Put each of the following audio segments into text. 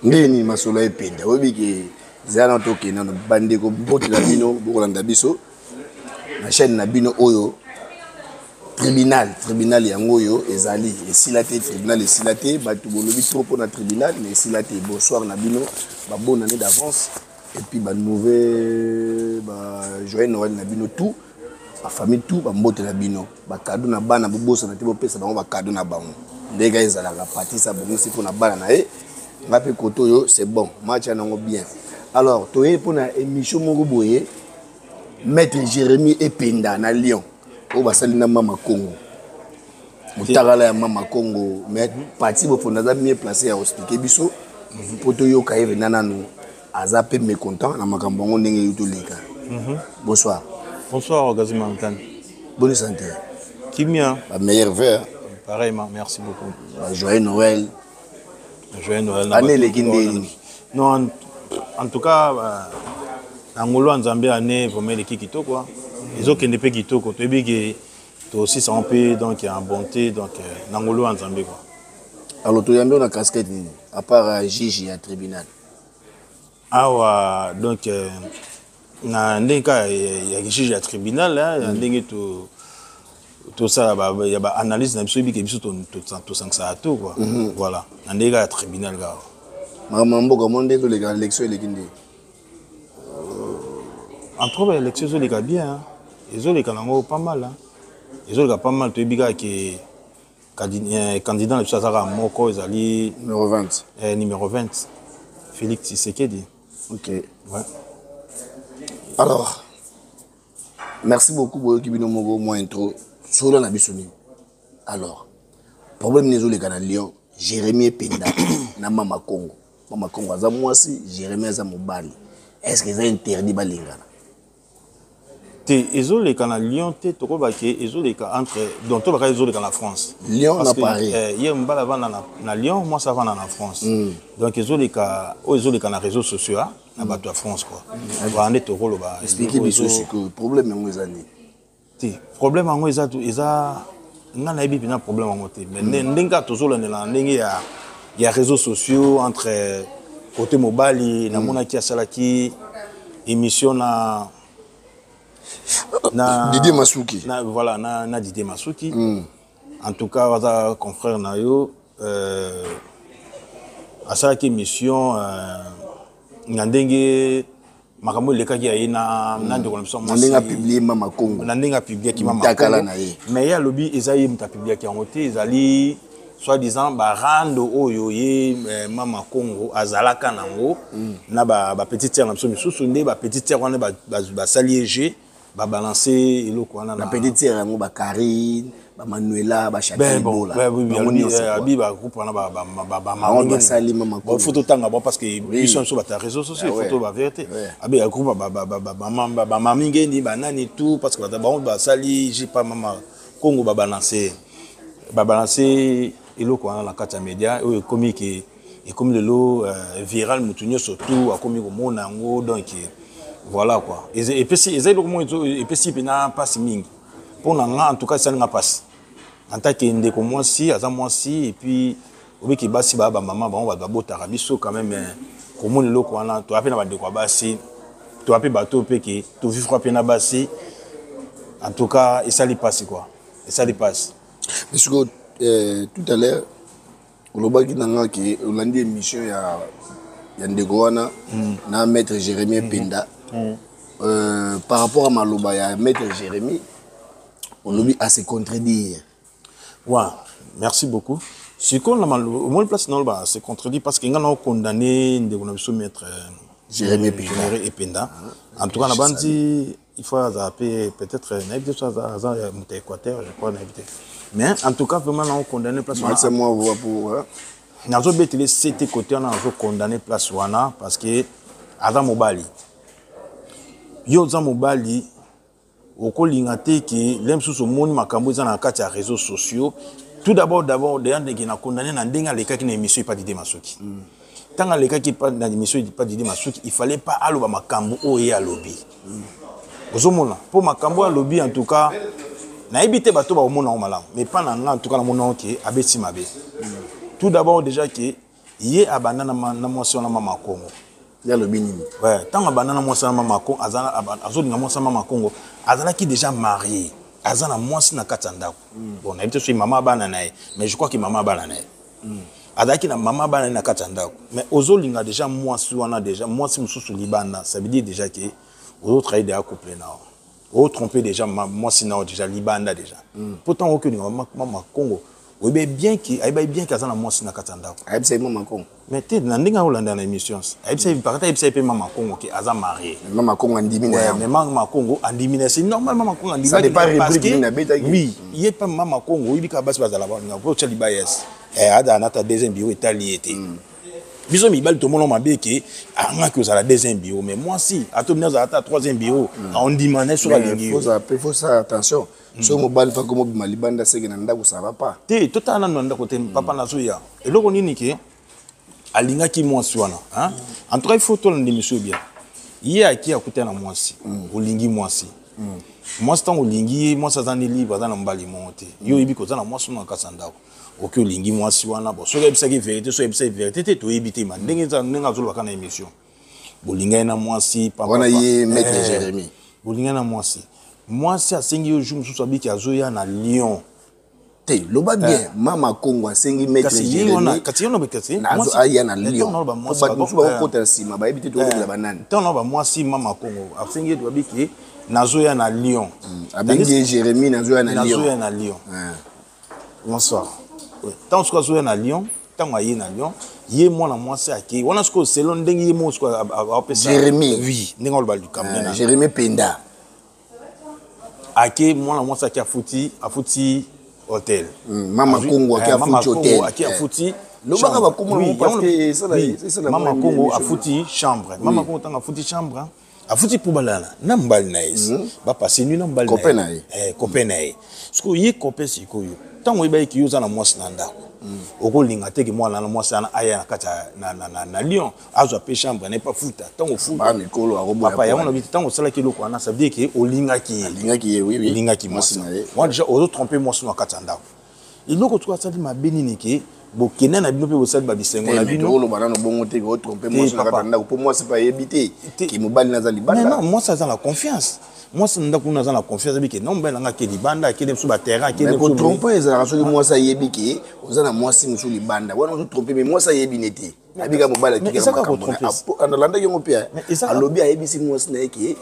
Ndenge nini masolo ya Ependa? Oyebi ke zala na tokende nano, bandeko, mbote na bino, bokolanda biso na chaîne na bino oyo tribunal. Tribunal yango oyo ezali esila te, tribunal esila te. Bato bolobi trop mpona tribunal, mais esila te. Bonsoir na bino, babonne année d'avance et puis banouvelle, ba joyeux Noël na bino tout, bafamille tout, bambote na bino, bakado na bana, bobosana te bopesa bango bakado na bango ndenge ezalaka. Patrice abongisi mpona bana na ye, nga mpe kote oyo c'est bon, match ya nango bien. Alors toye mpona émission moko boye, maître Jérémie Ependa na Lyon oyo basali na Mama Congo, motakala ya Mama Congo. Mais Pati Bofonda aza mieux placé ya koexpliquer biso mpo toyoka ye vena nanu. Aza mpe mécontent na makambo yango ndenge eyi toleka. Bonsoir. Bonsoir, Gazi Mantane. Bonne santé. Kimia. Bameilleurs vœux. Pareillement, merci beaucoup. Joyeux Noël. Joyeux Noël. Année eleki ndeni? Non, en tout cas, na ngolu ya Nzambe, année vraiment eleki kitoko, ezokende mpe kitoko. Toyebi ke tosisa mpe donc en bonté, donc na ngolu ya Nzambe quoi. Alors toyambi na casquette nini à part juge ya tribunal? Awa donc na ndenge kaka ya juge ya tribunal, na ndenge to tosala ya baanalyse na biso, yebi ke biso tosangisaka to quoi. Voilà, na ndenge kaka ya tribunal kaka. Makambo ya mboka mo, ndenge toleka, élection eleki nde? En tout cas, baélection ezoleka bien, ezoleka nango pas mal, ezoleka pas mal. Toyebi kaka ke candidat na biso aza kaka moko, ezali numéro 20. Numéro 20, Félix Tshisekedi. Ok. Ouais. Alors merci beaucoup, boyoki bino moko mwa intro solo na biso nini. Alors problème nini ezoleka na Lyon? Jérémie Ependa na Mama Congo. Mama Congo aza mwasi, Jérémie aza mobali. Est ce que eza interdit balingana? Te, ezoleka na Lyon te. Tokoba ke ezoleka entre, donc tobaka ezoleka na France. Lyon na Paris. Ye mobali avanda na Lyon, mwasi avanda na France. Donc ezoleka oyo ezoleka na réseaux sociaux na bato ya France quoi. Wana nde tokoloba. Explique biso sikoyo, problème yango eza nini? Te, problème yango eza, nga nayebi mpenza problème yango te, mais ndenge kaka tozolandela na ndenge ya réseaux sociaux, entre côté mobali namonaki asalaki émission na Didier Masuki. Na, voilà, na Didier Masuki. En tout cas aza confrère na yo. Asalaki émission na ndenge makambo elekaki ya ye na ndeko na biso. Na ndenge apublier Mama Congo. Na ndenge apubliaki Mama. Takala na ye. Mais ye alobi eza ye moto apubliaki yango te, ezali soi-disant barando oyo ye Mama Congo azalaka nango na bapetite sœur na biso misusu. Nde bapetite sœur wana basali ye jeu, babalance eloko wana. Na petite sœur yango, bakarine, bamanuela, bachakebola. Abi bagroupe wana. Basali Mama. Faut totanga bon, parce que biso biso bato ya réseaux sociaux, faut to bavérité. Abi ya groupe bamami ngeni, banani, tout, parce que bango basali jeu pa Mama Congo, babalance eloko wana na kati ya média oyo ekomi ke ekomi lelo viral, motu nyonso tout akomi komona yango. Donc voilà quoi, epesi, eza eloko moko epesi mpenza mpasi mingi mpo na nga. En tout cas esalinga mpasi en tant que ndeko mwasi, aza mwasi, et puis obiki basi baya bamama, bango bato babotaka biso quand même. Komona eloko wana, toya mpe na bandeko ya basi, toya mpe bato mpe ke tovivre mpe na basi. En tout cas esali mpasi quoi, esali mpasi. Mais sikoyo, tout à l'heure olobaki na nga ke olandi émission ya ndeko wana na maître Jérémie Penda. Par rapport à maloba ya maître Jérémie, olobi à se contredire. Ouais, merci beaucoup. Sikoyo na omoni place naloba se contredire, parce que nga na okondamne ndeko na biso maître Jérémie Ependa. Jérémie Ependa. En tout cas na bandi il faut aza mpe peut-être, nayebi te so aza moto ya Équateur, je crois, nayebi te. Mais en tout cas vraiment na okondamne place wana. Moi voix pour Nazobetele sete côté wana, nazokondamne place wana parce que aza mobali. Yo oza mobali, okolinga te ke le mosusu omoni makambo eza na kati ya réseaux sociaux. Tout d'abord deya ndenge na condamné na ndenge alekaki na émission epa Dide Masuki. Ntango alekaki na émission epa Dide Masuki, il fallait pas aloba makambo oyo ye alobi. Ozomona mpo makambo oyo alobi, en tout cas nayebi te bato bakomona yango malamu, mais mpa na nga en tout cas namona yango ke abeti mabe. Tout d'abord déjà ke Ye abanda na mwasi wana Mama Kongo. Ye alobi nini? Ntango abanda na mwasi wana Mama Kongo, azolinga mwasi ya Mama Kongo, azalaki déjà marié, aza na mwasi na kati ya ndako. Bon, nayebi te soki mama bana na ye, mais je crois que mama bana na ye. Azalaki na mama bana na kati ya ndako, mais ozolinga déjà mwasi wana, déjà mwasi mosusu libanda. Ça veut dire déjà que ozotrahir déjà couple na yo, otrompe déjà mwasi na yo déjà libanda déjà. Pourtant okoki olinga Mama Kongo, oyebi bien que, ayebi bien que aza na mwasi na kati ya ndako. Ayebisa ye Mama Kongo? Mais te, na ndenge aolanda na émission, ayebisa ye, pakata ayebisa ye mpe Mama Kongo que aza marié. Mama Kongo andimi na yango. Mais Mama Kongo andimi na, c'est normal, Mama Kongo andimi. Ça dépend rubrique nini abetaki. Oui, ye mpe Mama Kongo, oyebi kaka basi bazala balinga po otya libaya esi ada anata deuxième bureau etali ye te. Biso mibali tomona mabe ke angaki ozala deuxième bureau, mais mwasi atomi azala ata troisième bureau, aondima na ye soki alingi yo. Faut ça, attention, soki mobali faki mobima libanda, seke na ndako ça va pas. Te, totala nanu na ndako te, papa. Nazoya eloko nini ke alingaki mwasi wana, hein? En tout cas, il faut tolanda émission bien. Ye aki akutana na mwasi, olingi mwasi, mwasi ntango olingi ye, mwasi aza nde libre, aza na mobali moko te. Yo oyebi koza na mwasi wana na kati ya ndako, oki olingi mwasi wana. Bon, soki ayebisaki vérité, soki ayebisaki vérité te, toyebi te. Ma ndenge eza, ndenge azolobaka na émission, bolinga ye na mwasi. Wana ye maître Jérémie. Bolinga na mwasi, mwasi asengi yo jour mosusu, abiki azoya na Lyon. Te, loba bien, Mama Kongo asengi maître Jérémie aya na Lyon. Bato mosusu bakokota na nsima, bayebi te tokolobela banani. Ntango na bamwasi Mama Kongo asengi ye, babiki nazoya na Lyon. Abengi ye Jérémie, nazoya na Lyon. Nazoya na Lyon. Bonsoir. Ntango soki azoya na Lyon, ntango aye na Lyon, ye mwana mwasi akei wana sikoyo selon ndenge ye moko sikoyo apesa. Jérémie. Oui, ndenge aloba likambo. Jérémie Penda. Ake, mwana mwasi ake, afuti hôtel. Mama Kongo ake, afuti hôtel. Ake, afuti. Lobaka bakombo parce que Mama Kongo afuti chambre. Mama Kongo, ntango afuti chambre, afuti mpo balala na mobali na ye, bapase nuit na mobali. Copain na ye. Copain na ye. Sikoyo ye copain, sikoyo ntango oyebaki yo oza na mwasi na ndako, okolinga teke mwana na mwasi wana aya na kati na Lyon, azwa mpe chambre na ye mpe afuta. Ntango ofutapapa yango na biti, ntango osalaki eloko wana, ça veut dire que olingaki ye. Olingaki ye, oui. Olingaki mwasi wana déjà, ozotrompe mwasi na kati ya ndako. Eloko tuka asali mabe nini ke bokende na bino mpe bosali babisengo na bino? Oloba nano bongo te, otrompe mwasi na kati ya ndako, mpo mwasi mpe ayebi te ke mobali naza libanda. Non, mwasi aza na confiance, mwasi na ndako kuna aza na confiance, ayebi ke non, mobali nanga ake libanda, akende mosusu baterrain, akende. Kotrompe ezalaka soki mwasi ayebi ke oza na mwasi mosusu libanda, wana ozotrompe. Mais mwasi ayebi ne te, ayebika mobali atikaka makambo. Alandaki yango mpe alobi, ayebisi mwasi na ye ke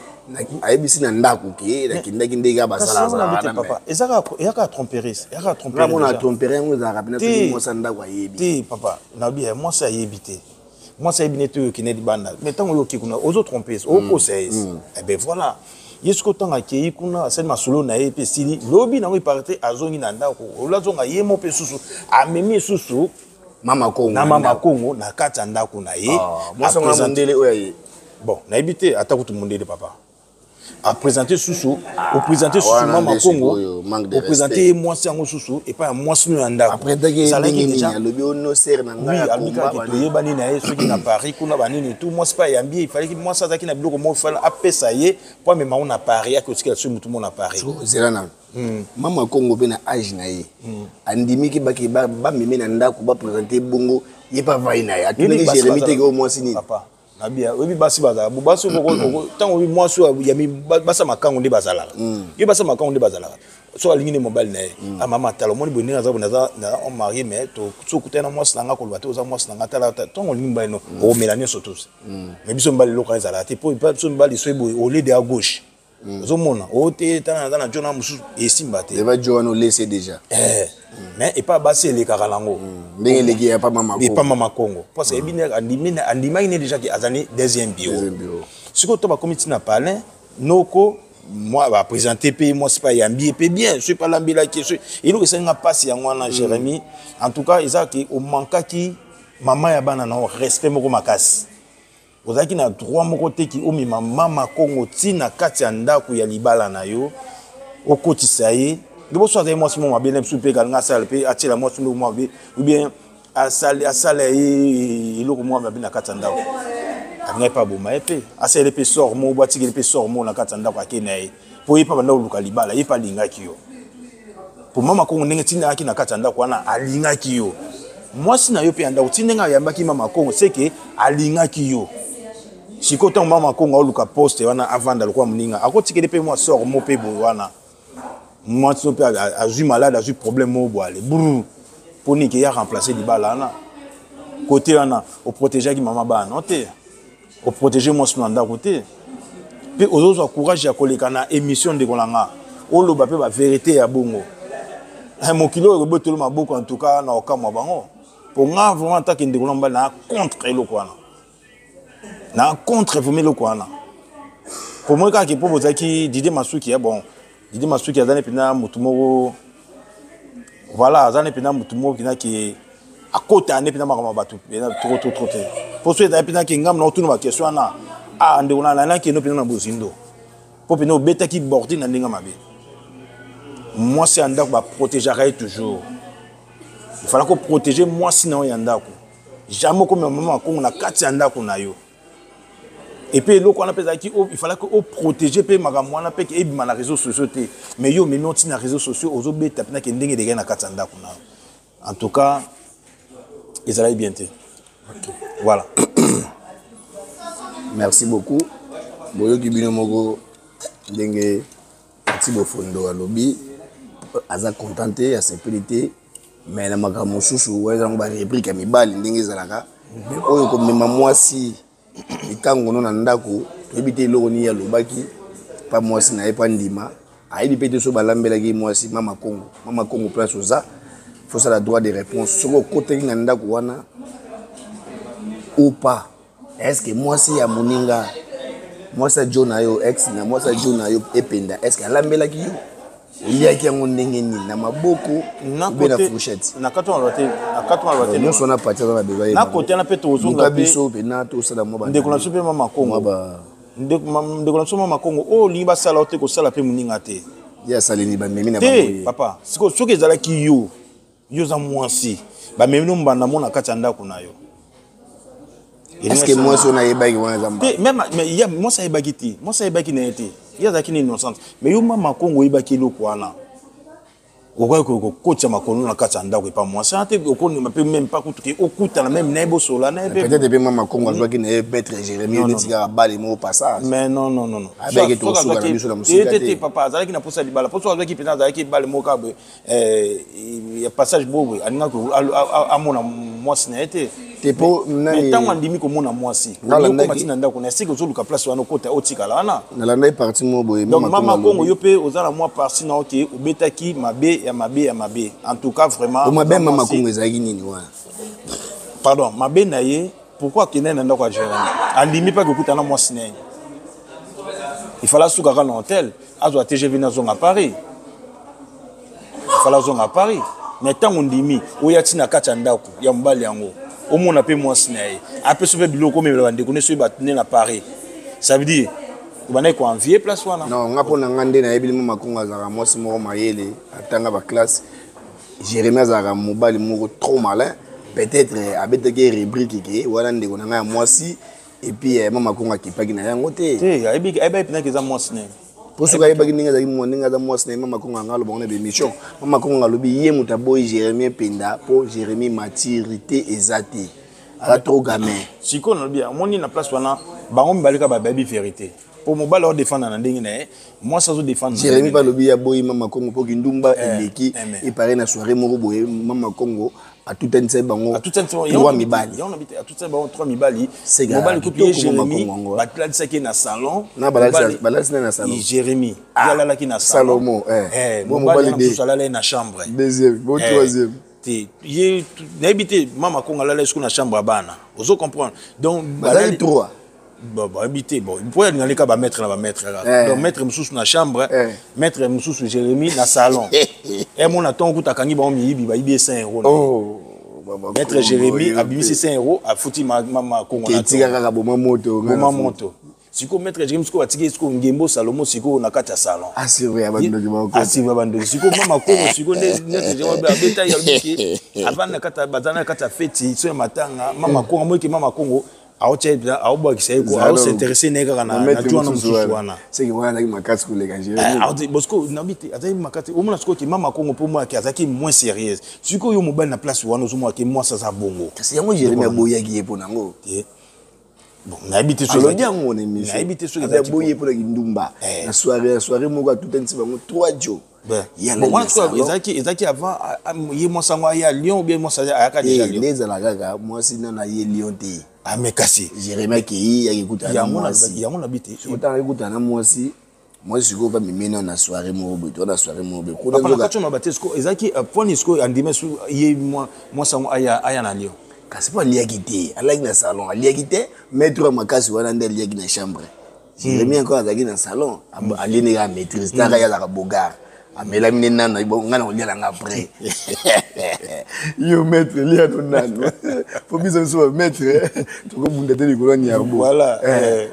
ayebisi na ndako ke nakendaki ndenge basalaka. Eza kaka tromperie, eza kaka. Mona tromperie yango ezalaka mpena soki mwasi ya ndako ayebi. Te papa, nayebi mwasi ayebi te, mwasi ayebi neti oyo okende libanda, mais ntango oyo oke kuna, ozotrompe, okosa ye. Eh ben voilà, ye soki ntango akei kuna, asali masolo na ye mpe esili, lobi nango epare te, azongi na ndako, olazonga ye mo mpe susu amemi susu. Mama Kongo. Na Mama Kongo na kati ya ndako na ye. Mwasi yango mondele oyo aye? Bon, nayebi te, ata kutu mondele papa. Aprésente susu, oprésente susu Mama Kongo, oprésente ye mwasi yango susu epai ya mwasi no ya ndako. Alobi onosere na ngai. Toyebani na ye soki na Paris kuna banini tu, mwasi mpe ayambi ye. Ifalaki mwasi azalaki na biloko moko, fala apesa ye mpo amema ngo na Paris, ake otikela soki motu mo na Paris. Zela nano, Mama Kongo mpe na age na ye andimiki bake bameme na ndako, baprésente bongo, ye mpe avai na ye, atunaki Jérémi teke oyo mwasi nini. Nabia oyebi basi bazalaka bo basi, ntango oyebi mwasi oyo ya basi ya makango nde bazalaka, ye basi ya makango nde bazalaka. So alingi nde mobali na ye, ah mama, tala, omoni boye ndenge aza boye, naza marié, mais so okutani na mwasi na nga, koloba te oza mwasi na nga. Tala, ntango olingi mobali no okomela nyonso tous. Mais biso mibali eloko ezalaka te, po biso mibali so boye olede à gauche, ozomona o te, tala, naza na jo na mosusu, esimba te. Eva jo wana olese déjà. Mais epa basi elekaka nango. Ndenge eleki ya pa Mama. Epa Mama Kongo, parce que ebi andimaki ne déjà ke azali deuxième bureau. Sikoyo to bakomi ntina palin noko moi baprésente mpe mwasi mpe ayambi ye mpe bien, soki mpe alambelaki, soki eloko esalinga mpasi yango wana. Jérémie, en tout cas eza ke omankaki mama ya bana na respect moko makasi. Ozalaki na droit moko te ki omema Mama Kongo ntina kati ya ndako ya libala na yo, okotisa ye liboso. Azali mwasi moko mabe na biso mpe kalinga asala mpe atiela mwasi moko mabe, ou bien asala ye eloko moko mabe na kati ya ndako, alingai mpe aboma ye, mpe asaleli mpe sort moko bo atikeli mpe sort moko na kati ya ndako, ake na ye mpo ye mpe abanda koluka libala. Ye mpe alingaki yo, po Mama Kongo ndenge tindakaki na kati ya ndako wana, alingaki yo. Mwasi na yo mpe ya ndako, ti ndenge ayambaki mama Kongo, seke alingaki yo. Sikoyo ntango mama Kongo aoluka poste wana, avanda lokola moninga, akotikeli mpe mwa sort mo mpe boye wana. Mwasi mpe azwi malade, azwi problème moko boye, ale brr, mpo nini ke ya remplacer libala wana. Kote wana oprotegeaki mama bana te, oprotege mwasi na ndako te, mpe ozozwa courage ya koleka na émission. Ndeko na nga, oloba mpe baverité ya bongo, mokili oyo ekobetolo maboko. En tout cas, na okamwa bango. Po nga vraiment, en tant que ndeko na mobali, na contre eloko wana, na contre vraiment eloko wana. Po moi kaka mpo bozalaki Didie Masuki ya bon, Didie Masuki azali mpenza motu moko, voilà, azali mpenza motu moko kinaki akota nde mpenza makambo ya bato mpenza trop trop trop te. Mpo so ezali mpenza ke ngambo na otuna baquestion wana, ah, ndeko na nalandaki eno mpenza na bozindo, mpo mpenza obetaki bordure na ndenge mabe. Mwasi ya ndako, baprotegeaka ye toujours. Il fallait koprotéger mwasi na yo ya ndako. Jamais okomema mama Kongo na kati ya ndako na yo. Et puis eloko wana mpe ezalaki, il fallait oprotéger mpe makambo wana mpe ke ebima na réseaux sociaux te. Mais yo omemi oti na réseaux sociaux, ozobeta mpena ke ndenge elekaki na kati ya ndako na yo. En tout cas, ezalaki bien te. Voilà. Merci beaucoup. Boyoki bino moko ndenge Ati Bofondo alobi, aza content te, asepeli te. Mais na makambo mosusu wana, ezango barubrique ya mibali ndenge ezalaka. Mais oyo komema mwasi likango no na ndako, toyebi te eloko nini alobaki pa mwasi na ye pa ndima. Ayebi mpe te so balambelaki mwasi. Mama Kongo, mama Kongo, place oza, fosala droit de réponse. Soki okotaki na ndako wana ou pas, est ce que mwasi ya moninga, mwasi ya jo na yo, ex na mwasi ya jo na yo Ependa, est ce que alambelaki yo? Oliaki yango ndenge nini, na maboko be na fourchette? Na kati wana te, na kati wana te. Nyonso wana, parti aza na besoin. Na kote wana mpe tozonga. Biso mpena tosala mwa ndeko na biso mpe mama Kongo, ndeko na biso mama Kongo oyo olingi basala yo te, kosala mpe moninga te. Ye asaleli bamemi na te, papa. Sikoyo soki ezalaki yo, yo oza mwasi, bamemi no mbanda mo na kati ya ndako na yo. Est-ce mwasi oyo nayebaki wana eza te? Même ya mwasi ayebaki te, mwasi ayebaki na ye te, ye azalaki na innocente. Mais yo mama Kongo, oyebaki eloko wana, okoki kokotisa makolo na kati ya ndako epa mwasi wana te. Okonima mpe même pas kutu ke okutana même na ye, bosola na ye. Mpe peut-être mpe mama Kongo azwaki na ye maître Jérémie neti kaka bale moko passage. Mais non, non, non, non. Abeki tokosuka na biso na mosika te. Te, papa, azalaki na posa libala. Poso azwaki mpenza, azalaki bale moko kaka boye ya passage boye, alingaki amona mwasi na ye te. Te, po nani, ntango andimi komona mwasi, okoma ntina ndako na esika ozoluka place wana, okota, otikala wana. Nalandaki parti moko boye. Donc mama Kongo, yo mpe oza na mwa parti na oke, obetaki mabe ya mabe ya mabe, en tout cas vraiment. Mabe mama Kongo ezalaki nini wana? Pardon, mabe na ye, pourquoi akendaki na ndako ya Jérémi? Andimi mpe akokutana na mwasi na ye, il fallait asuka kaka na hotel, azwa TGV, nazonga Paris. Il fallait azonga Paris. Mais ntango ndimi oya ntina kati ya ndako ya mobali yango, omona mpe mwasi na ye, apesi mpe biloko, omemela bandeko nyonso oyo batune na Paris, ça veut dire obandaki koenvie place wana. Non, nga mpo na nga nde nayebi, mama Kongo azalaka mwasi moko mayele, atanga baclasse. Jérémi azalaka mobali moko trop malin. Peut-être abetaki rubrique ke wana ndeko na ngai ya mwasi, et puis mama Kongo akipaki na yango te. Te, ayebi mpenaki eza mwasi na ye. Po soki ayebaki ndenge azalaki, ndenge aza mwasi na ye, mama Kongo anga alobango na bémission. Mama Kongo alobi ye moto aboyi Jérémi Penda mpo Jérémi maturité eza te, aza trop gamin. Sikoyo nalobi, omoni na place wana, bango mibale kaka bayebi vérité, mpo mobali aodefendre na ndenge na ye, mwasi azodefendre. Jérémi mpe alobi ye aboyi mama Kongo mpo kindumba eleki. Epare na soirée moko boye, mama Kongo atutanisaki bango trois mibali. Atutani bango trois mibali. Mobali kutu ye Jérémi, balalisaki ye na salon. Balalisi na salon? Jérémi ye alalaki na salon. Mobali mosusu alala ye na chambre. Deuxième bo troisième. Te, ye nayebi te, mama Kongo alala ye sikoyo na chambre ya bana, ozo comprendre? Donc bazali trois. Bayebi te, bon, mpo alinga leka bamaître na bamaître kaka. Donc maître mosusu na chambre, maître mosusu Jérémi na salon. Emona ntongo kuta akangi bango miyibi, bayibi ye 100 euro. Maître Jérémi abimisi 100 euro, afuti mama Kongo. Etika kaka boma moto. Boma moto. Sikoyo maître Jérémi, sikoyo batiki sikoyo ngembo Salomo sikoyo na kati ya salon. Assuré ya bandoki. Assuré ya bandoki. Sikoyo mama Kongo, sikoyo nde maître Jérémi abeta ye, alobiki avandi na kati, baza na kati ya feti so ya matanga. Mama Kongo amoyiki mama Kongo. Aotia aobwakisa ye ko aosinteresse na ye kaka na jo wana mosusu wana. Seke wana azalaki makasi koleka Jérémie. Bosco nabi te, azalaki makasi. Omona sikoyo ke Mama Kongo mpo omonaki azalaki moins sérieuse. Sikoyo yo mobali na place wana, ozomona ke mwasi aza bongo. Kasi yango Jérémie aboyaki ye mpo nango. Bon, nayebi te. Alobi yango na émission. Nayebi te soki aboyi ye mpo na kindumba. Na soirée, na soirée moko atutanisi bango 3 jo. Bon, wana sikoyo ezalaki avant ye mwasi yango aya Lyon ou bien mwasi ayaka déjà Lyon? Nde ezala kaka mwasi nano aye Lyon te. Ah, mais kasi Jérémie akei, ayaki kutana na mwasi. Yango nabi te. Otanga ekutana na mwasi, mwasi sikoyo bamemi nano na soirée moko boye, to na soirée moko boye. Kuna na kati wana bate sikoyo ezalaki pwani sikoyo andime su ye mwasi yango aya na Lyon. Kasi mpo aliaki te, alaki na salon, aliaki te. Maître ya makasi wana nde aliaki na chambre. Jérémie encore azalaki na salon, alie ndenge ya maîtrise taka, ye azalaka bogar, amelami nde nano ngai na kolia nanga après. Yo maître, lia no nano po biso biso bamaître tokobunda te likolo ya niarbo.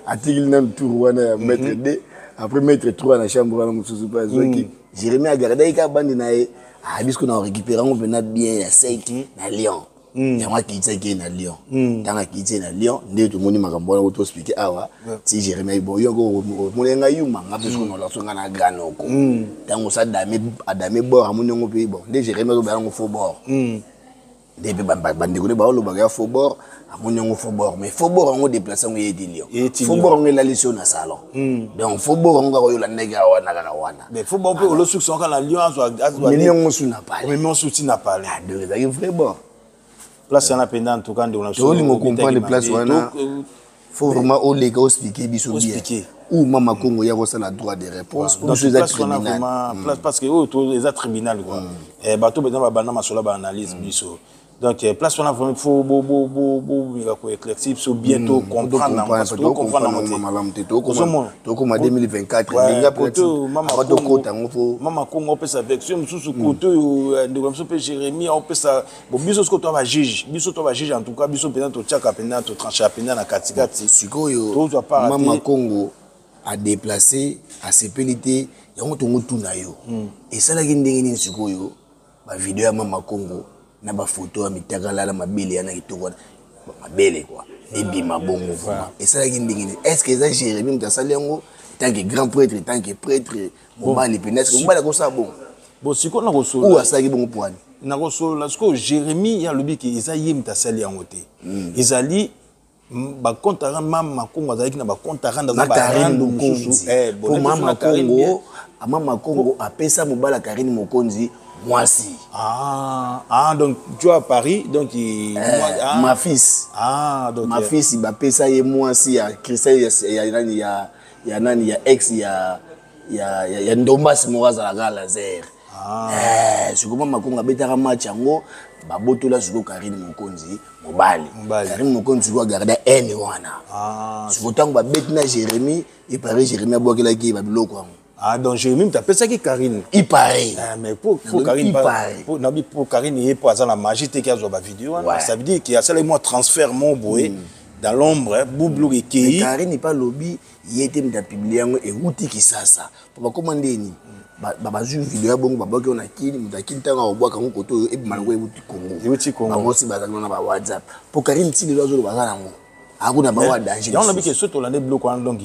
Atikili nano tour wana ya maître d, après maître 3 na chambre wana mosusu mpe azwaki. Jérémie agardaki kaka bandi na ye abisko na récupéré yango mpena bien ya sec na Lyon. Yango akitisaki ye na Lyon. Ntango akitisi ye na Lyon, nde tomoni makambo wana toexpliquer awa ti Jérémie bon, yo omoni ngai yuma nga mpe soki nolaso nga na granoko. Ntango osa adame bord, amoni yango mpe bon, nde Jérémie azobala yango faux bord, nde mpe bandeko nde baolobaka ya faux bord, amoni yango faux bord. Mais faux bord yango déplace yango ye eti Lyon, faux bord yango elalisi yo na salon. Donc faux bord yango kaka oyo olandaki awa wana kaka wana. Mais faux bord mpe olosukisa kaka na Lyon. Omemi yango su na palais. Omemi yango su ti na palais. Donc ezalaki vrai bord. Place wana mpenza, en tout cas, ndeko na biso. Tolingo comprendre place wana, faut vraiment oleka oexpliquer biso bien ou Mama Kongo ya kosala droit de réponse po biso eza tribunal. Parce que oyo eza tribunal quoi, bato mpenza babanda masolo, baanalyse biso. Donc place wana vraiment faut bomeka koéclaircir biso bien, to comprendre yango, parce que tocomprendre yango. Malamu te, tokoma 2024 ndenge tokota yango fo. Mama Kongo opesa version mosusu, kote oyo ndeko na biso mpe Jérémie aopesa. Bon, biso sikoyo toa bajuge, biso toa bajuge. En tout cas biso mpenza totiaka mpenza, totranchaka mpenza na katikati. Sikoyo Mama Kongo adéplace, asepeli te. Yango tongo tuna yo, esalaki ndenge nini sikoyo bavideo ya Mama Kongo na bafoto ya mitakala na mabele ya na kitoko wana, mabele kua ebima bongo? Vraiment esalaki ndenge nini? Est ce que eza Jérémie moto asali yango tant que grand prêtre, tant que prêtre mobali pene? Est ce que mobali akosala bongo? Bon, sikoyo nakosolola. Ou asalaki bongo poani? Nakosolola sikoyo. Jérémie ye alobi ke eza ye moto asali yango te. Ezali bacompte à rendre. Mama Kongo azalaki na bacompte à rendre. Aza Karine Mokonzi. Po Mama Kongo, Mama Kongo apesa mobali ya Karine Mokonzi mwasi. Ah, ah, donc tu as Paris, donc ah, ma fils. Ah, donc ma fils bapesa ye mwasi ya Christian ya nani, ya nani, ya ex ya Ndombasi moko azalaka laser. Ah. Eh, sikoyo Mama Kongo abetaka match yango, babotola sikoyo Karine Mokonzi mobali. Karine Mokonzi sikoyo agarda haine wana. Ah. Sikoyo ntango babeti na Jérémie, epare Jérémie abwakelaki ye babiloko yango. Ah, donc Jérémie moto apesaki Karine. Il paraît. Ah, mais pour Karine, pour, nabi pour Karine ye po aza na magie te ki azwa bavideo wana. Ça veut dire ke asalaki mwa transfert mo boye dans l'ombre, bublu ekei. Karine epa lobi ye te moto apublier yango, ewuti Kisasa po bakóma ndeni bazwi video ya bongo, babwaki yango na Kini. Moto akini ntango akobwaka yango kote oyo ebima yango ewuti Congo. Bango si bazalaki na ba WhatsApp po Karine ti lelo azoloba aza nango akuna bango ya danger. Yango nabi ke so tolande biloko wana, donc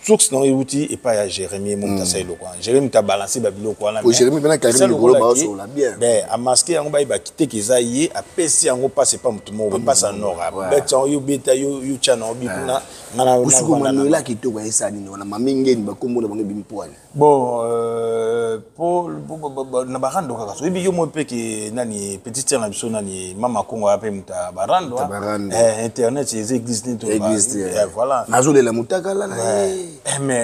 source nango ewuti epai ya Jérémie. Mo moto asali eloko wana, Jérémie moto abalance babiloko wana. Jérémie mpena Karine likolo baosolola bien. Amaske yango, bayebaki te ke eza ye apesi yango. Mpasi epa motu moko mpasi ya nord abeti yango, yo beta yo tya nango bikuna. Osuko Manuela kitoko ayesa nini wana, mami ngeni bakombo na bango ebimi poani. Bon, po na barando kaka soyebi yo mo mpe ke nani petite sœur na biso nani Mama Kongo aya mpe moto ya barando. Internet eza église te. Église te, voilà. Nazolela motakala na ye,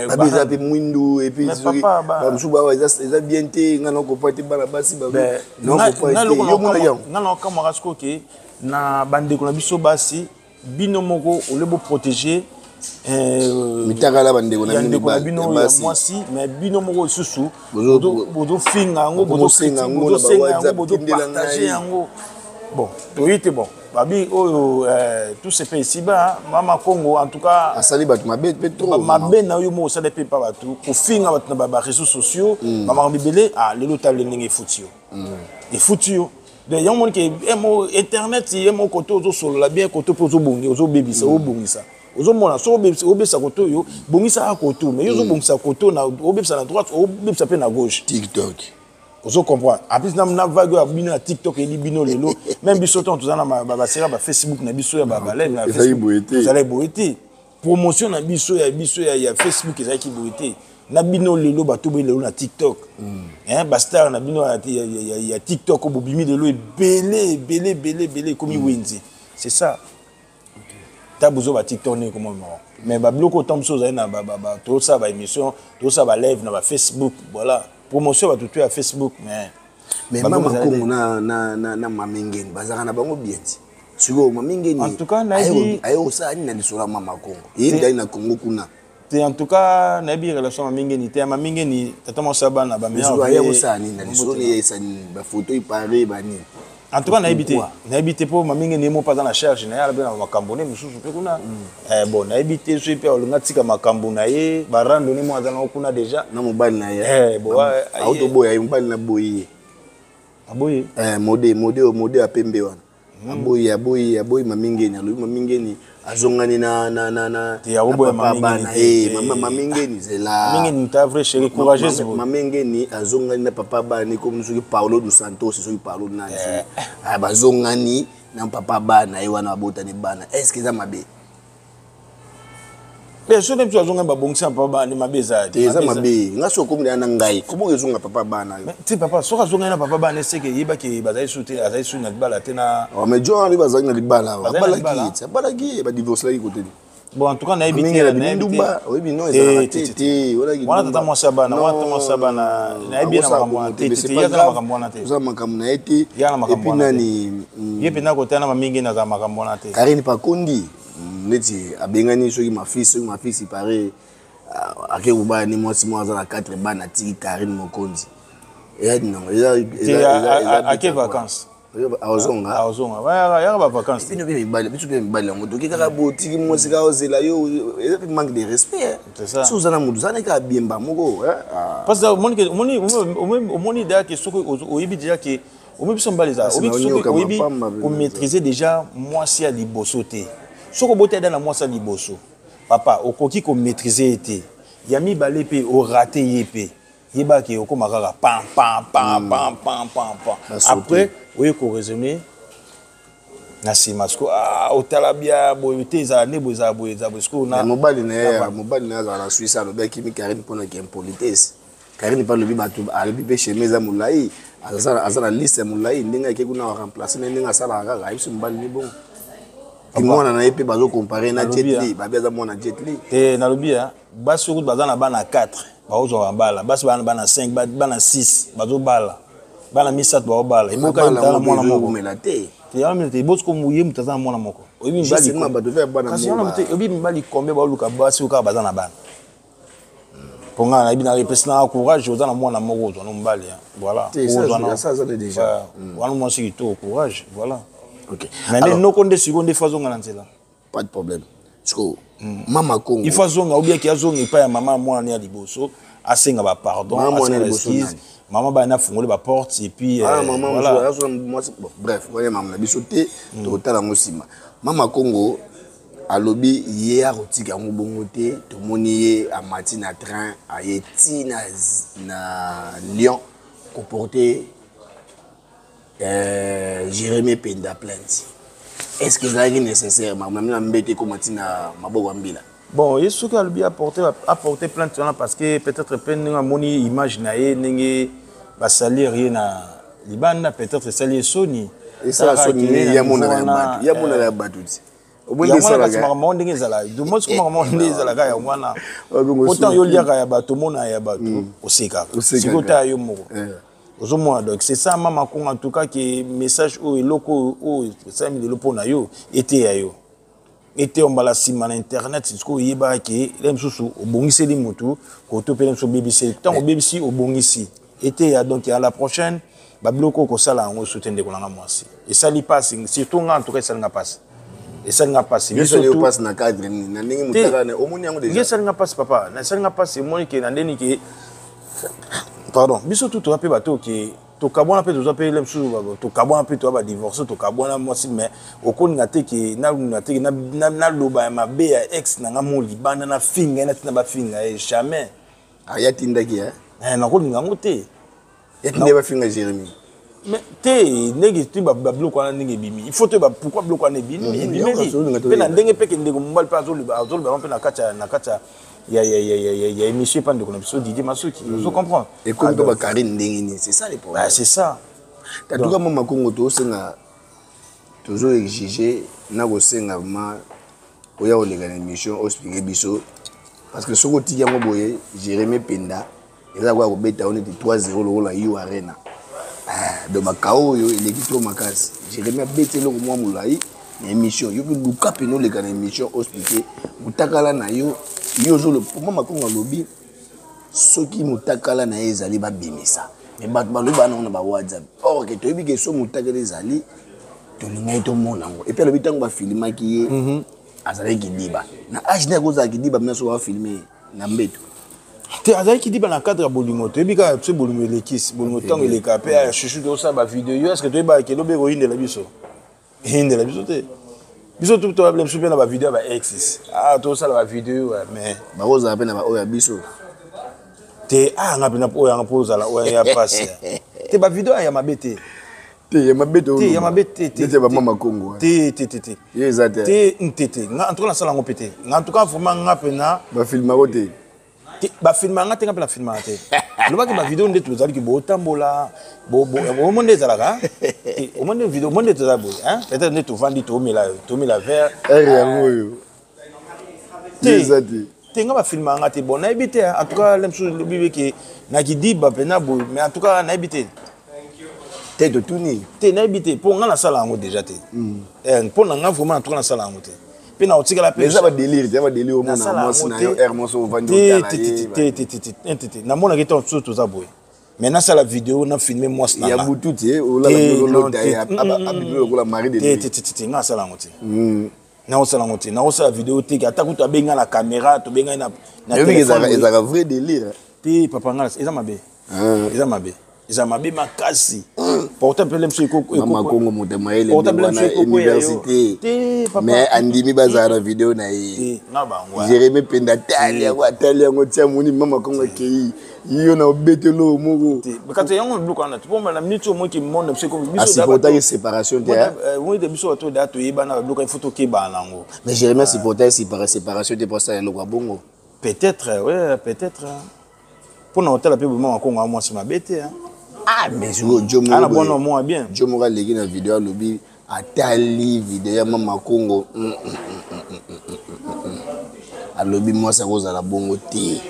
babi eza mpe mwindu et puis bamosusu bawa eza bien te. Nga nakopa te, bana basi. Nga naokamwaka sikoyo ke na bandeko na biso basi, bino moko ole boprotéger mitakala bandeko na bino ya mwasi, mais bino moko lisusu bozofinga yango, bozosenga yango, bozopartage yango. Bon, toyi te. Bon, babi oyo tout se fait ici bas. Mama Congo, en tout cas. Asali bato mabe mpe trop. Mabe na yo moko osali mpe pa bato kofinga bato na baréseaux sociaux, bamakambo ebele. Ah, lelo tala ndenge efuti yo, efuti yo. Donc yango moni ke emo internet ye moko kote ozosolola bien, kote mpe ozobongi, ozobebisa, obongisa. Ozomona soki obebisa kote oyo, bongisaka kote, mais yo ozobongisa kote, obebisa na droite, obebisa mpe na gauche. TikTok. Ozo comprendre? En plus na vague oyo ya bino ya TikTok eyeli bino lelo, même biso ntango toza na basera bafacebook na biso ya balive na Ezalaki boye te. Ezalaki boye te. Promotion na biso ya biso ya Facebook ezalaki boye te. Na bino lelo, bato boye lelo na TikTok, hein, bastar na bino ya TikTok oyo bobimi lelo ebele ebele ebele ebele, ekomi wenze. C'est ça ta bozo ba TikTok ndenge ekoma moko. Mais babiloko oyo, ntango biso ozali na tozosala baémission, tozosala balive na bafacebook, voilà, promotion ya bato to ya Facebook, mais Mais Bango mama bazali Kongo na mama Ngeni bazalaka na bango bien ti sikoyo mama Ngeni En tout cas, nayebi- aye kosala nini na lisolo ya mama Kongo? Ye ndali na Kongo kuna. Te, en tout cas nayebi relation ya Mamingeni te. Ya Mamingeni, tata mwasi ya bana. Lisolo aye kosala nini na lisolo ne? Eyesa nini? Bafoto ipare banini? En tout cas nayebi te. Pourquoi? Nayebi te, mpo Mamingeni ye mo mpe aza na charge na ye, ala mpe na makambo ne mosusu mpe kuna. Bon, nayebi te soki mpe alinga tika makambo na ye, barandone mo aza nango kuna déjà. Na mobali na ye. Bon, Autoboya ye, mobali na boyi ye. Aboye. Mode mode oyo, mode ya pembe wana, aboyi, aboyi, aboyi Mamingeni. Alobi Mamingeni azongani na Te, akoboya na papa Mamingeni bana. te, te. Mama Mamingeni, zela. Mamingeni ta vrai chéri, courageuse boye. Mamengeni azongani na papa bana, ekomi soki Paulo dos Santos, soki Paulo nani, soki. Ah, bazongani na papa bana ye wana, babotani bana. Est ce que eza mabe? Mais soki biso azongani, babongisi na papa bana, mabe eza? Te, eza mabe. Nga soki okomi na ngai, komoki ezonga papa bana yo. Ti papa, soki azongani na papa bana, eseke yebaki bazali su te, azali su na libala te na Oh, mais jo wana bazalaki na libala awa. Bazali na Abalaki libala? ye ti, abalaki ye, badivorcelaki kote. Bon, en tout cas nayebi te. Mingi na bimi Nayebi te. ndumba, oyebi non, ezalaka te te, wana Wana tata mwasi ya bana, wana tata mwasi ya bana, nayebi ye na makambo wana te, te, te, ye aza na makambo wana te. Oza makambo na ye te. Ye na makambo Et puis wana te. nani Ye mpenza kotala na Mamingi nazala makambo wana te. Karine Pakondi, neti abengani soki mafisi, soki mafisi pare ake kobala ni mwasi moko aza na 4 bana, atiki Karine Mokonzi. Eya nango Te, ake vacances. Azonga. Azonga, yaka bavacances te. Bino mpe mibali, biso mpe mibali yango toki kaka botiki mwasi kaka ozela yo, eza mpe manque de respect, hein. C'est ça. So oza na motu, oza na kaka biemba moko, hein. Ah. Parce que omoni omoni déjà ke soki oyebi déjà ke omoni biso mibali eza Kasi oyebi soki naonyoka oyebi mapamba mpenza. Komaîtriser déjà mwasi ya liboso te. Soki oboti ada na mwasi ya liboso, papa, okoki komaîtriser ye te. Ya mibale mpe orate ye mpe, yebaki okóma kaka pam pam pam pam pam pam pam. Basote. Après oye koraisonner na nsima siko, ah, otala bia boye te, ezala nde boye, ezala boye, ezala boye sikoyo na Mais mobali na ye, mobali na ye azala na Suisse, alobi akimi Karine mpona ki impolitesse. Karine mpe alobi bato, alobi mpe chemin eza molai, aza na liste ya molai, ndenge ake kuna aremplace na ye, ndenge asalaka kaka, ayebisi mobali ni bongo. Mwana na ye mpe bazocompare na Nalobi, Jet Li, babi aza mwana Jet Li. Te, nalobi ya basi okuti baza na bana 4, bakozwa babala. Basi bana, bana 5, bana 6 bazobala, bana misato baobala. Eboka ye moto aza na mwana moko. Ekomela te. Te, yango mino te. Ebosiko ye moto aza na mwana moko, oyebi mibali Justement, bato mpe ya bana kasi moko wana te. Oyebi mibali combien baoluka basi oyo kaka baza na bana? Mpo ngai nayebi, na epesi nanga courage. Oza na mwana moko, ozwa no mobali, hein. Voilà. Te, Ozwa ça aza déjà. Ouais, wana mwasi kitoko, courage, voilà. Ok. Mais nde Alors, noko nde sikoyo nde faut azonga na nzela. Pas de problème. Sikoyo mama Kongo, Il faut azonga, obiaki azonga epai ya mama mwana ya liboso, asenga bapardon. Mama mwana Asenga ya liboso excuse. nani? Mama bana afungoli baporte et puis Ah, mama voilà. mosusu aza mwasi. Bon, bref, wana mama na biso te, tokotala yango nsima. Mama Kongo alobi ye akotika yango bongo te. Tomoni ye amati na train, aye ti na Lyon koporte Jérémie Penda plainte. Est ce que ezalaki nécessaire makambo na bino ya mbete ekóma ntina maboko ya mbila? Bon, ye soki alobi apporter plainte wana, parce que peut-être mpe ndenge amoni image na ye, ndenge basalir ye na libanda, peut-être esali ye soni. Esala Kaka soni ke nini? na Ya monaka ya niveau wana, bato, ya monaka ya bato ti obwende. Yango wana kasi Esalaka makambo ndenge ezala, du moins siko makambo nde ezalaka yango wana. Wakongo Autant soki. yo oliaka ya bato, omona ya bato, osekaka. Osekaka. Sikoyo tala yo moko, ozomona. Donc c'est ça, mama Kongo. En tout cas ke message oyo, eloko oyo oyo esalemi lelo mpo na yo, eteya yo, eteya mbala nsima na internet. Sikoyo oyebaka ke le mosusu obongiseli motu koto mpe le mosusu obebiseli. Ntango obebisi, obongisi, eteya. Donc à la prochaine, babiloko oyo kosala yango su te. Ndeko nanga mwasi, esali mpasi, surtout nga. En tout cas esali nga mpasi, esali nga mpasi. Yo esali yo mpasi na cadre nini? Na ndenge motaka na omoni yango Nge déjà? Esali nga mpasi, papa, esali nga mpasi. Omoni ke na ndeni ke, pardon, biso tu toza mpe bato ke Tokabwana mpe, tozwa mpe le mosusu, tokabwana mpe, toya badivorce, tokabwana mwasi. Mais okolinga te ke nalinga te ke naloba ya mabe ya ex na nga mo libanda, nafinga ye, natina bafinga ye, jamais. Ah, ya tindaki eh? Eh, nakolinga yango te. Ya tindaki bafinga Jérémie? Mais te, ndenge ti babiloko wana ndenge ebimi, il faut toyeba pourquoi biloko wana ebimi. Ebimeli mpe na ndenge mpe ke ndeko mobali mpe azoloba yango mpe na kati ya émission epa ndeko na biso Didier Masuki, ozo comprendre? Ekomi mpe bakarine ndenge nini? C'est ça le problème. C'est ça. En tout cas, mama Kongo, tozosenga, tozo exige na kosenga ma oya koleka na émission, oexplique biso, parce que soki otiki yango boye, Jérémie Penda eza koya kobeta yo neti 3-0 lokola U Arena. Donc bakao oyo eleki trop makasi. Jérémie abeti eloko mwa molai na émission. Yo mpe luka pene oleka na émission, oexplique motakala na yo. Yo ozolo mama Kongo alobi soki motakala na ye ezali, babimisa. Mais bato balobi bana ngo na bawhatsapp, or ke toyebi ke so motakala ezali, tolingai tomona yango. Et puis alobi ntango bafilimaki ye, azalaki kidiba. Na age nde akozala kidiba mina so bafilme ye na mbeto? Te, azalaki kidiba na cadre ya bolingo. Toyebi kaka biso bolingo elekisi bolingo, ntango eleka mpe ya chuchu, tosala bavideo. Est ce que toyebaka ke lobi ekoyindela biso? Eyindela biso te. Biso tu toyabela biso mpe na bavideo ya baexes, ah, tosala bavideo, mais Bakozala mpe na baoyo ya biso. Te, ah, nga mpena oyo yanga mpo ozala oyo ya pasi te, bavideo ya mabe te. Te, ya mabe. Te, ya mabe te. Te, te, bamama Kongo. Te, te, te, te. Ye eza te. Te, te, te. Nga en tout cas nasala yango mpe te. Nga en tout cas vraiment, nga mpena Bafilmako te? Bafilmaka nga te, nga mpe nafilmaka te. Lobaki bavideo nde tozalaki botambola, omo nde ezalaka, omo nde video, omo nde toza boye, peut-être nde tovandi, tomela verre. Ere yango oyo. Te, te, nga bafilmaka nga te. Bon, nayebi te. En tout cas, le mosusu lobi ke na kidiba mpena boye, mais en tout cas nayebi te. Te, totuni. Te, nayebi te, mpo nga nasala yango déjà te. Mpo na nga vraiment, en tout cas nasala yango te, mpe na kotikala mpe. Eza badélire te, badélire. Omona mwasi na yo, aire mwasi ovandi. Otala ye. Te, te, te, te, te. Namonaki ntango mosusu toza boye, mais nasala video, nafilme mwasi na ya butu te, olala ye, abimi lokola mari de Te, te, te, te, nga nasala yango te. Naosala yango te, naosala video te. Ata kutu abenga na caméra, tobengai na Ezalaka vrai délire. Te, papa, nga eza mabe, eza mabe, eza mabe makasi. Portable mpe mosusu. Mama Kongo, moto mayele wana, université, mais andimi bazala na video na ye. Jérémie Penda atali yango, atali yango, tia moni mama Kongo akei yo na obetelo moko. Kati yango biloko wana po na minute oyo moki monde biso. Asupportaki séparation te. Te, biso bato da toyebana, babiloko il faut tokebana nango. Mais Jérémie asupportaki séparation te mpo asala eloko ya bongo. Peut-être, ouais, peut-être mpona kotala mpe boma Makongo mwasi mabe te. Ah, mais sikoyo jo ana bwana mwa bien. Jo moko aleki na video, alobi atali video ya mama Kongo, alobi mwasi akozala bongo te.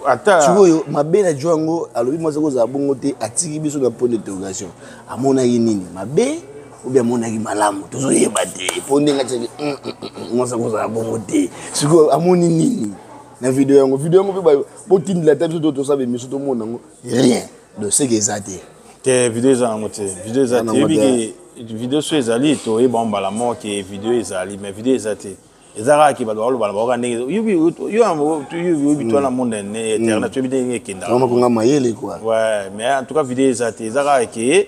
Ata Sikoyo mabe na jo yango, alobi mwasi akozala bongo te, atiki biso na point d'interrogation. Amonaki nini mabe obi amonaki malamu, tozoyeba te, mpo ndenge atiaki mwasi akozala bongo te. Sikoyo amoni nini na video yango? Video yango mpe botindela ata biso to tosala émission, tomona yango, rien. Donc seke eza te. Te, video eza yango te, video eza te. Oyebi ke video so ezali, toyeba mbala moko ke video ezali, mais video eza te. Eza kaka ke bato bakoloba na bakoka ndenge yobi to na monde internet, toyebi ndenge ekendaka. Konga mayele quoi. Ouais, mais en tout cas video eza te. Eza kaka ke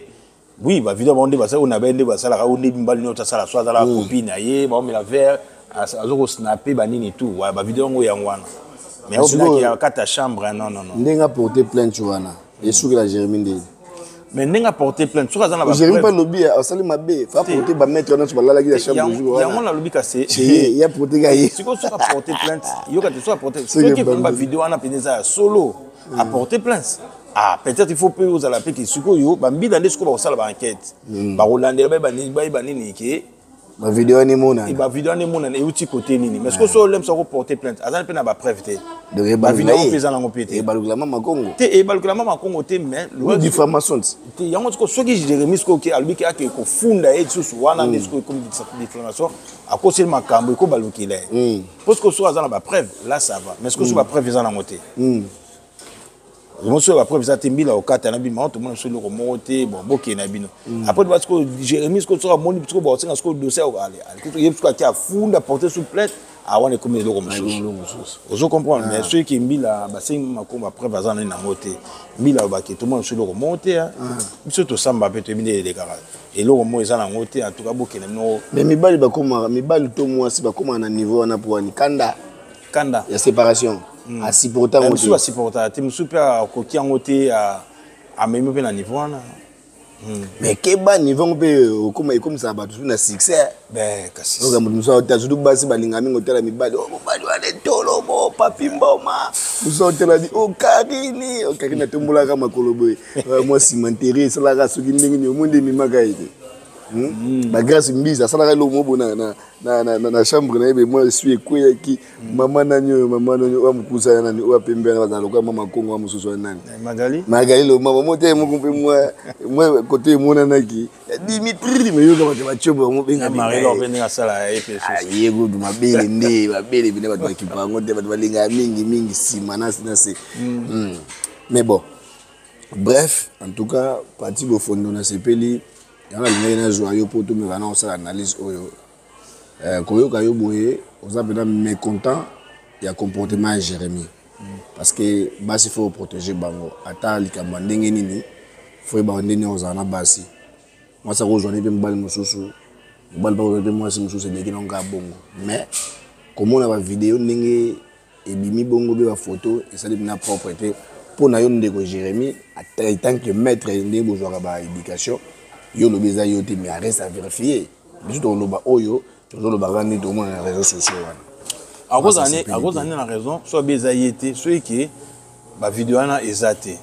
oui, bavideo bango nde basala oyo na baye nde basalaka oyo nde mibali nyonso asala, so azalaka copine na ye, baomela verre, azo kosnape banini tout. Ouais, bavideo yango, yango wana, mais obinaki ya kati ya chambre, non, non, non. Ndenge aporte plainte wana, esukela Jérémi ndeni? Mais ndenge aporte plainte, soki aza na Jérémi mpe alobi asali mabe, fa porte bamaître nyonso balalaki na chambre jour. Yango nalobi kasi. Ye aporte ka ye. Sikoyo soki aporte plainte, yoka te, soki aporte, soki bavideo wana mpenza eza ya solo, aporte plainte, ah, peut-être il faut mpe ozala mpe ke sikoyo bambila nde sikoyo bakosala baenquête, bakolandela, bayeba nini ke Bavideo wana emonana. Bavideo wana emonana euti kote nini. Mais sikoyo so olemisa koporte plainte, aza mpe na bapreuve te, bavideo yango mpe eza nango mpe te. Ebalukela mama Kongo. Te, ebalukela mama Kongo te, mais Diffamation. Te, yango sikoyo soki Jérémi sikoyo ke alobi ke ake kofunda ye lisusu wana, nde sikoyo ekomi diffamation, akoseli makambo, ekobalukela ye. Po sikoyo soki aza na bapreuve, là ça va, mais sikoyo soki bapreuve eza nango te, moso oyo bapreuve eza te, mbila okata na bino, tomona biso eloko moko te. Bon, bokende na bino. Après ba sikoyo Jérémi sikoyo soki amoni sikoyo bakosenga sikoyo dossier, ye sikoyo ake afunda, porter sous plainte. Awana ekomi eloko mosusu, ozo comprendre? Mais soki mbila basengi makombo, bapreuve aza nani nango te. Mbila alobaki tomona biso eloko moko te, biso tosamba mpe toyebi nde elekaka, eloko moko eza nango te. En tout cas, bokende bino. Mais mibali bakomaka, mibali to mwasi bakomaka na niveau wana po wani kanda. Kanda ya séparation, asupporta yango. Mosusu asupportaka te, mosusu mpe akoki yango te, amemi mpe na niveau wana. Mais keba, niveau yango mpe okoma ekomisaka bato su na succès. Kasi oka moto mosusu aotala, surtout basi balinga mingi otala mibali. O mobali wana etolomo papi mboma, mosusu aotala bi o Karini, o Karini atombolaka makolo boye, mwa cimenterie esalaka soki ndenge nini, omoi nde ememaka ye te. Bagrâce Mbisi asalaka eloko moko na chambre na ye, be mwa esui ekweyaki. Mama nani oyo, mama nani oyo mokusa ya nani oyo apembe wana, bazala lokola mama Kongo wa mosusu ya nani? Magali. Magali Lomama mo te, moko mpe mwa kote emonanaki Dimitri, meyoka bato batiobo bango benga. Ye kutu mabele nde mabele pene, bato bakipa yango te, bato balingaka mingi mingi nsima na se. Mais bon, bref, en tout cas Pati Bofondo, nasepeli yango, nalingaki nazwa yo mpo tomeka na kosala analyse oyo. Koyoka yo boye, oza mpenza mécontent ya comportement ya Jérémie, parce que basi, faut protéger bango ata likambo ya ndenge nini. Faut yebaka ndenge ozala na basi. Mwasi akozwani mpe mobali mosusu, mobali mpe akozwani mpe mwasi mosusu, eleki nango kaka bongo. Mais komona bavideo ndenge ebimi bongo mpe bafoto esali mpena propre te mpo na yo, ndeko Jérémie, en tant que maître, ndenge bozwaka baéducation. Yo olobi eza yo te, mais reste à vérifier. Biso tokoloba oyo tozolobaka nde tokomona na réseau sociaux wana. Akozala nde na raison so abi eza ye te, soki ke bavideo wana eza te.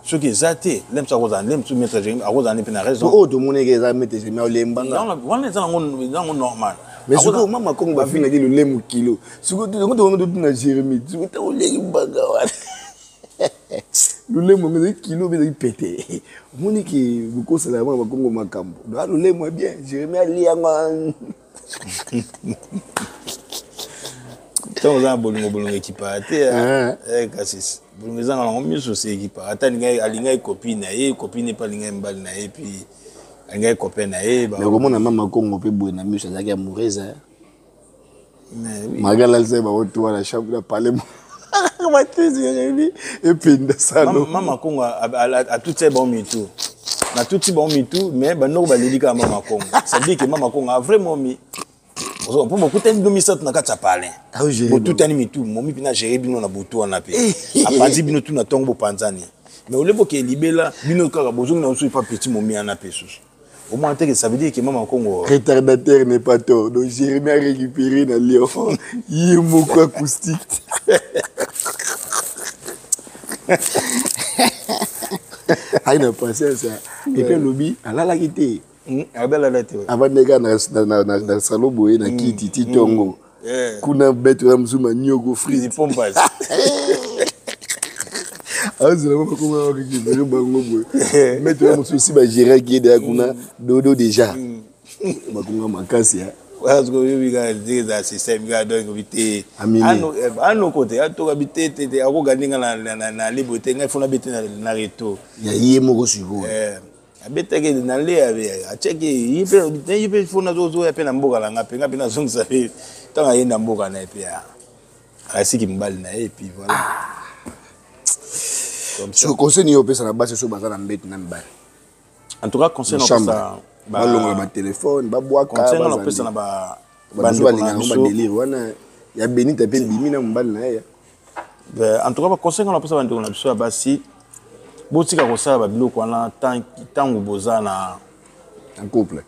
Soki eza te, lemso akozala nde mosusu maître Jérémie akozala nde mpe na raison. Oyo tomonaki eza maître Jérémie olembanga. Wana eza nango normal. Mais sikoyo mama Kongo bafingaki lolemo kilo, sikoyo yango tokongo totuna Jérémie, sikoyo ntango oleki mbanga wana, lolemo yango ezali kilo mpe ezali pete. Omoni ke bokosala yango na bakongo makambo doa lolemo ya bien, Jérémie ali yango. Ntango oza na bolingo, bolingo ekipaka te. Kasi bolingo ezanga nango miso se ekipaka. Ata alingaki copine na ye, copine mpe alingaki mobali na ye, puis alingaki copain na ye. Mais komona mama Kongo mpe boye na miso, azalaki amoureuse malgré alalisa bango to wana chambre na palais, matisi Jérémie ependa salo. Mama Kongo atuti ye bango mitu, natuti bango mitu, mais bandoko baleli kaka mama Kongo. Ça veut dire que mama Kongo a vrai momi, mpo bokutani bino misato na kati ya palin, botutani mitu, momi mpena agere bino na butu wana mpe apanzi bino tu na ntongo, bopanzani. Mais ole bokee libela, bino kaka bozongi na mosusu epa petit momi wana mpe susu omwana teke. Ça veut dire que mama Kongo Retardataire n'est pas tort. Donc Jérémie a récupéré na Lion ye moko acoustique. Ayi na patience et puis alobi alalaki te. Alalala te. Avandaki kaka na salon boye na kiti ti ntongo kuna, bete wana mosusu manioko frite, azela mo bakoma récupéré bango boye. Maître wana mosusu si bagéraki ye deya kuna dodo déjà bakonga makasi ya. Oyebi kaka ndenge eza système kaka, donc bi te anoko te, atoka bi te te te, akoka ndenge na libre te, ngai fona bete na retour. Ya ye moko sikoyo. Abetaki na le, atiaki ye mpe, ye mpe fo nazozoya mpe na mboka na nga mpe nga mpe nazongisa mpe. Ntango aye na mboka na ye mpe asiki mobali na ye, et puis voilà. So conseil nini opesa na basi so baza na mbeti na mibali? En tout cas, conseil napesa, balongola batelefone, babwaka. Conseil nga napesa na bato balingaka yango, badélire wana ya Benita mpe bimi na mobali na ye. En tout cas, baconseil nga napesa bandeko na biso ya basi, botika kosala babiloko wana ntango boza na en couple.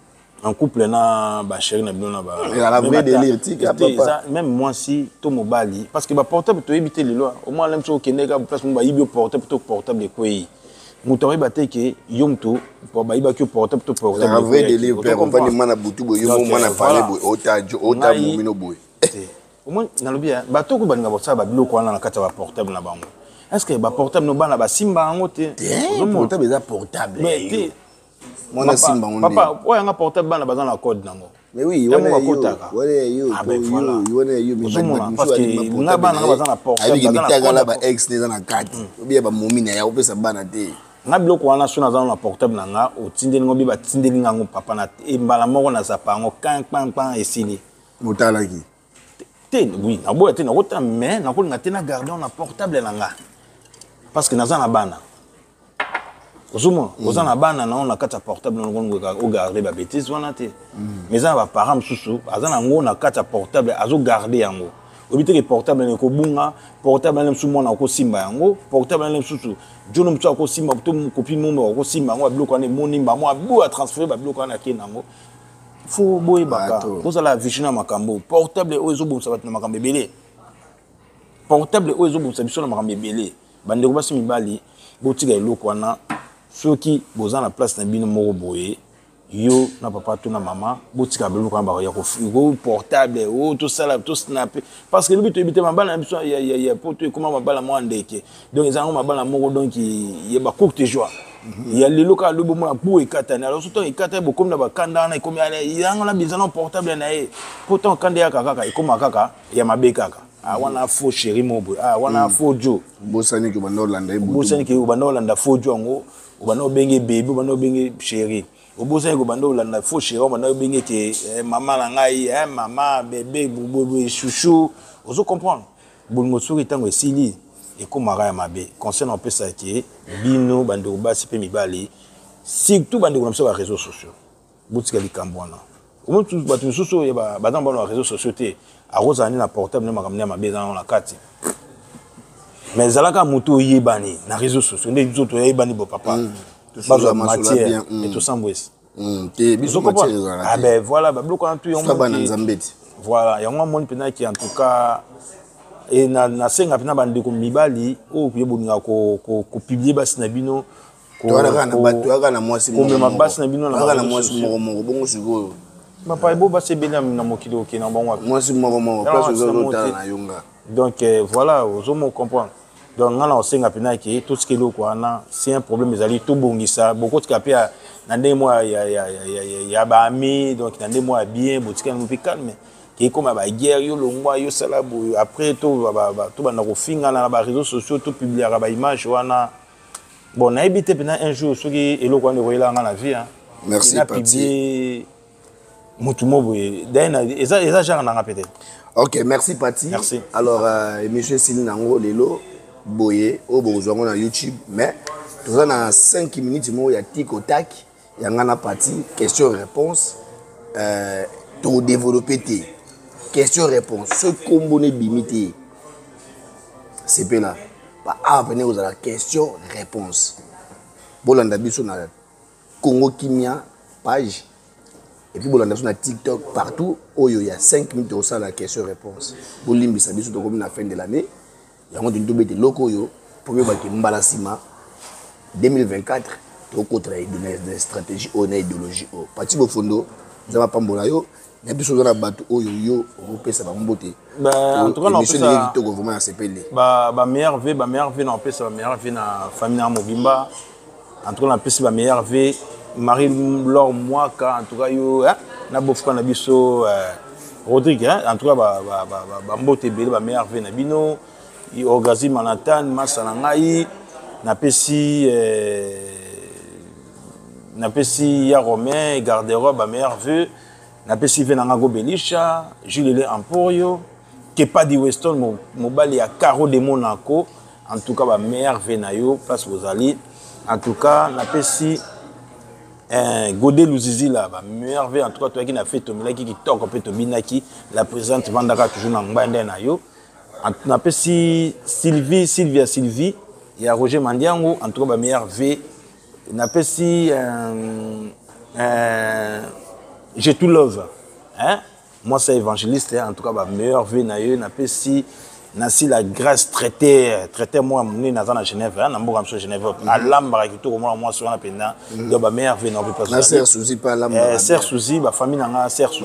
En couple na bachéri na bino na Ezala vrai délire, tika papa. Même mwasi to mobali, parce que baportable toyebi te lelo. Omwana lem soki okende ka place mo, bayibi yo portable to portable ekwei, moto akoyeba te ke yo moto bayibaki yo portable to portable. Vrai délire, père, ovandi mwana butu boye, yo mwana pale boye, ota ota momino boye. Au moins nalobi bato oyo balinga kosala babiloko wana na kati ya baportable na bango, est ce que baportable no bana basimba yango te? Portable eza portable. Te. Mwana simba ngo. Papa, oyo yanga portable, bana baza na code nango. Mais oui, wana bakotaka. Wana yo, wana yo. Ozomona, parce que nga bana nga baza na portable. Ayebiki mitakala ba ex eza na kati, obia bamomi na ya opesa bana te. Nga biloko wana, so naza na portable na nga, otindeli ngo, bi batindeli nga yango, papa, na mbala moko nazapa yango, kan kpan kpan, esili. Motalaki. Te, oui, naboya te, nakotala, mais nakolinga te na garde na portable na nga, parce que naza na bana. Ozomona, oza na bana nango na kati ya portable, nakolinga ogarde babêtises wana te. Mais eza na baparent mosusu, aza nango na kati ya portable, azogarde yango. Oyebi te ke portable na ekobunga, portable na mosusu mwana akosimba yango, portable na mosusu jono mosusu akosimba, to kopi momo akosimba yango. Babiloko wana emoni mbamo abu atransfere babiloko wana, ake nango. Fo boyebaka, bozala vigilant na makambo portable oyo ezobomisa bato na makambo ebele. Portable oyo ezobomisa biso na makambo ebele. Bandeko basi, mibali, botika eloko wana. Soki boza na place na bino moko boye, yo na papa to na mama, botika biloko wana ya portable oyo tosala, tosnape, parce que lobi toyebi te. Mabala na biso ya poto ekóma mabala mwa ndeke. Donc eza yango mabala moko, donc ya bacourte joie ya lelo kaka, lobi omona bu ekatani. Alors soki ntango ekatani, bokomi na bakanda wana, ekomi yango na biza na portable na ye, po ntango kanda eyaka kaka, ekóma kaka ya mabe kaka. Ah, wana faux chéri mo boye, ah, wana faux jo. Bosani ke obanda olanda ye. Bosani ke obanda olanda faux jo yango, obanda obenge bébé, obanda obenge chéri. Obosani kobanda olanda faux chéri, obanda obenge ke mama na ngai, mama, bébé, boye, chouchou. Ozo comprendre? Bolingo soki ntango esili, ekomaka ya mabe. Conseil na opesaki bino, bandeko basi mpe mibali, surtout bandeko na biso ba réseaux sociaux, botika likambo wana. Omoni bato mosusu oyo baza na bana ba réseaux sociaux te, akozala nde na portable nde makambo nde ya mabe eza nango na kati. Mais ezalaka moto oyebani na réseaux sociaux nde biso toyebani bo papa, bazwa matière et tosambwesi. Te, biso matière ezalaka. Ah ben voilà, babiloko wana tu. Yango bana Nzambe ti. Voilà, yango amoni mpenza en tout cas. E nasenga mpenza bandeko mibali oyo ye bolingaka kopublier basi na bino, toyaka na mwasi. Komema basi na bino. Na na mwasi moko moko bongo sikoyo. Papa, ebo basi ebele na mokili, okende na bango wapi? Mwasi moko moko, place ozotala na yo nga. Donc voilà, ozomo comprendre. Donc nga na osenga mpenza ke totika eloko wana. Si un problème ezali, tobongisa. Bokotika mpe na ndenge moko ya baami, donc na ndenge moko ya bien, botika yango mpe calme. Ke ekóma baguerre, yo longwa, yo sala boye, après tobanda kofingana na baréseaux sociaux, topubliaka baimage wana. Bon, nayebi te mpenza un jour soki eloko wana ekoyelaka nga na vie. Merci. Na publie motu mo boye, d'ailleurs eza genre nanga peut-être. Ok, merci Pati. Merci. Alors émission esili nango lelo boye. Oyo bokozwa yango na YouTube, mais toza na 5 minutes moko ya tic au tac ya nga na Pati, question réponse. Todéveloppe te, question réponse. Soki kombo no ebimi te, sepela. Baawa pene kozala question réponse. Bolanda biso na Congo Kimia page, et puis bolanda biso na TikTok, partout. Oyo ya 5 minutes osala question réponse. Bolimbisa biso, tokomi na fin de l'année, yango toni tobeta eloko oyo po oyebaki mbala nsima 2024 tokotela na stratégie oyo, na idéologie oyo. Pati Bofondo, Nzambe apambola yo. Na biso oza na bato oyo yo okopesa bango mbote. Émission ndenge kitoko, vraiment nasepeli. Bameilleurs vœux, bameilleurs vœux na opesa, bameilleurs vœux na famille na mobimba. En tout cas napesi bameilleurs vœux Marie Laure Mwaka, en tout cas yo na bofuka na biso Rodrigue, en tout cas bambote ebele, bameilleurs vœux na bino. Orgazi Manatan masa na ngai, napesi ya Romain Garderobe bameilleurs vœux. Napesi vœux na nga Gobelisha Jules Emporio Kepadi Weston, mobali ya Caro de Monaco. En tout cas bameilleurs vœux na yo place bozali. En tout cas napesi Godé Luzizila bameilleurs vœux. En tout cas toyaki na fe, tomelaki kitoko mpe tobinaki. La présidente vandaka toujours na ngbanda na yo. Napesi Sylvie, Sylvia, Sylvie ya Roger Mandiango, en tout cas bameilleurs vœux. Napesi J'ai tout love, hein? Moi c'est évangéliste, en tout cas bameilleurs vœux na yo. Napesi nasi la grâce traiteur, traiteur moko ya monene aza na Genève, na mboka biso Genève, alambaka kitoko, mwana mwasi wana mpenza. Donc bameilleurs vœux na mpe. Sœur Suzy mpe alambaka. Sœur Suzy, bafamille na nga, sœur Suzy,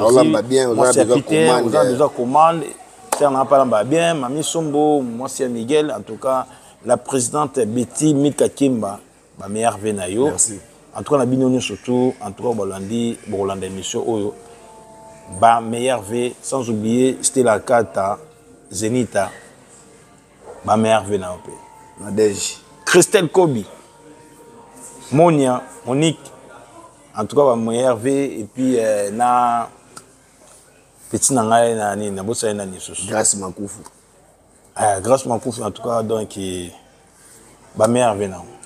mwasi ya Peter, oza besoin commande, sœur na nga mpe alambaka bien. Mami Sombo, mwasi ya Miguel, en tout cas la présidente Betty Milka Kimba, bameilleurs vœux na yo. Merci. En tout cas na bino nyonso surtout, en tout cas bolandi, bokolanda émission oyo, bameilleurs vœux. Sans oublier Stella Kata Zenita, bameilleurs vœux na yo mpe. Nadege. Christelle Kobi Monia Monique, en tout cas bameilleurs vœux. Et puis na Petit na ngai na nini, nabosani nani lisusu? Grâce Makufu. Ah, Grâce Makufu, en tout cas, donc bamerve nango.